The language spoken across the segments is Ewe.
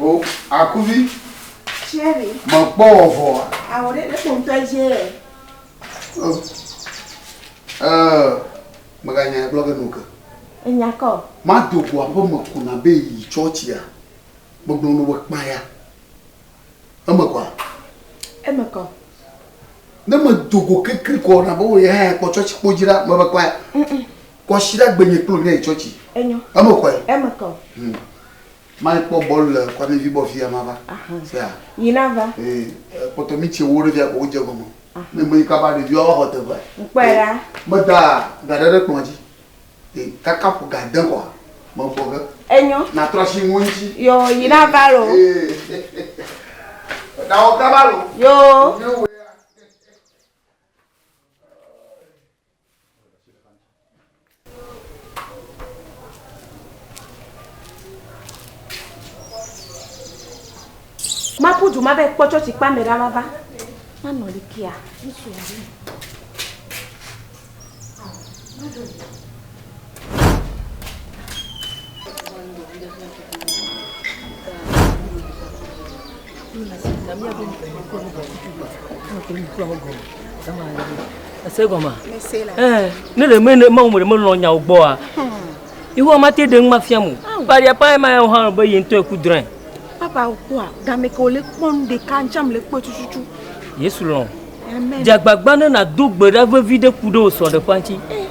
O, akuvi. Chéri. Mekpɔ wɔ vɔa. Awɔ ɖe ɖe kpo ŋutɔ dzi. O. Ee, meganya gblɔ ge no ke. Enya kɔ. Mado go aƒe me ko na be yi tsɔtsia. Megblɔ no be kpa ya. Eme kɔa? Eme kɔ. Ne medo go kekri kɔ na be wo ya ya kpɔ tsɔtsi kpo dzi la, mebe kpa ya. Kɔsiɖa gbe nye kple wò míayi tsɔtsi. Enyo. Eme kɔe? Eme kɔ. Hmm. Mayi kpɔ bɔlu le Kwame vi gbɔ fia mava. Sea. Yi nava. Ee, kpɔtɔ mi tsi wo ɖe fia ko wodze gɔme. Ne meyi kaba ɖeviwo ava xɔ teƒe. Ŋkpɔe ɖa. Meda ga ɖe ɖe kplɔ̃ dzi. Ee, kaka ƒo ga de kɔa, megbɔ ge. Enyo. Natrɔ asi ŋu ŋuti. Yo, yi nava lo. Ee. Ɖawɔ kaba lo. Yo. Nye wòe. Maƒu du ma be kpɔ tsɔtsi kpa me ɖa vava. Manɔ li kia. Ese gɔma? Eh, ne ɖe me ne mawu me ɖe melɔ̃ nyawo gbɔa. Yehowa mate ɖe ŋma fiam o. Paria pa ema ya hã be ye ŋutɔ eku drɔ̃e. Papa wokpɔa game ke wòle kpɔ nu ɖeka ŋtsam le kpɔe tututu. Yesu lɔ̃. Dze agbagba ne nàdo gbe ɖa vevi ɖe ku ɖe wò srɔ̃ɖeƒea ŋuti. Eh.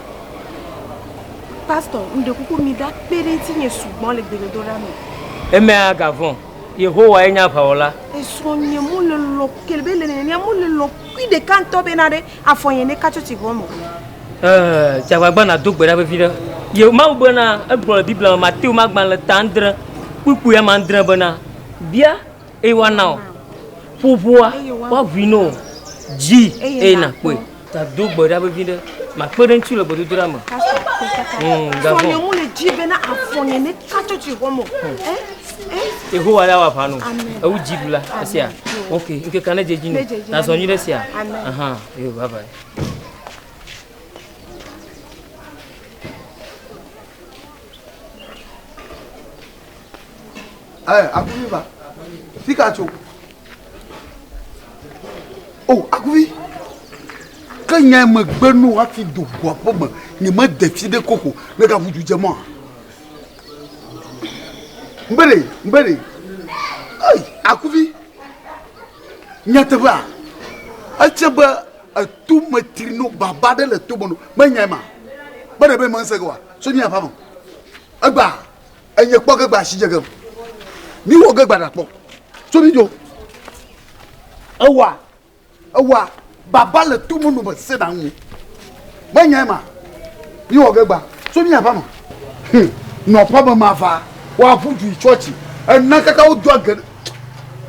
Pastor, ŋɖe kuku mi ɖa kpe ɖe ŋutinye sugbɔ le gbedodoɖa me. Emea gavɔ̃. Yehowa ye nye aʋawɔla. Esrɔ̃nye mole lɔ kele be le nenea mole lɔ kui ɖeka ŋutɔ bena ɖe afɔ nye neka tsɔtsi xɔ me. Ɛɛ, dze agbagba nàdo gbe ɖa vevi ɖe. Ye Mawu bena, egblɔ le Biblia me, Mateo ƒe agbalẽ ta adre, kpukpui ame adre bena, Bia, eye woana wò. Ƒo ʋɔa, woaʋui na wò. Dzi, eye nàkpɔe. Ta do gbe ɖa vevi ɖe. Makpe ɖe ŋuti le gbedodoɖa me. Gavɔ. Srɔ̃nye mu le dzi bena afɔ nye ne ka tsɔtsi xɔ me. Yehowa la wɔ aʋa no. Ewu dziɖula esia. Ok, ŋkekea ne dze dzi no. Nazɔ nyui ɖe sia. Ahan, yo, bye bye. Ɛ, akuvi va. Fika tso. O, akuvi. Ke nya megbe no hafi do go aƒe me. Nye mede fi ɖe koko. Ne gaƒu du dze mɔa. Mbele, mbele. Ei, akuvi. Nyateƒea, edze be eto me tri no baba ɖe le to me no. Menyae ma. Be ɖe be me ŋse ge wa. So mi aƒe me. Egba, enye kpɔ ge gba asi dze ge. Mi wɔ ge gba ɖa kpɔ. So mi dzo. Ewa. Ewa baba le to me no me se na ŋu. Menyae ma. Mi wɔ ge gba. So mi aƒe me. Hm. Nɔƒe me ma va. Woaƒu du yi tsɔtsi. Ena kaka wodo age.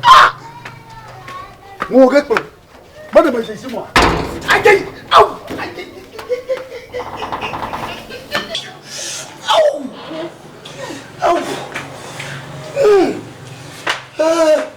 Ah! Mo wɔ ge kplɔ. Mene me dzesi moa. Ayi! Au! Ayi! Au! Au! Mm. Ah.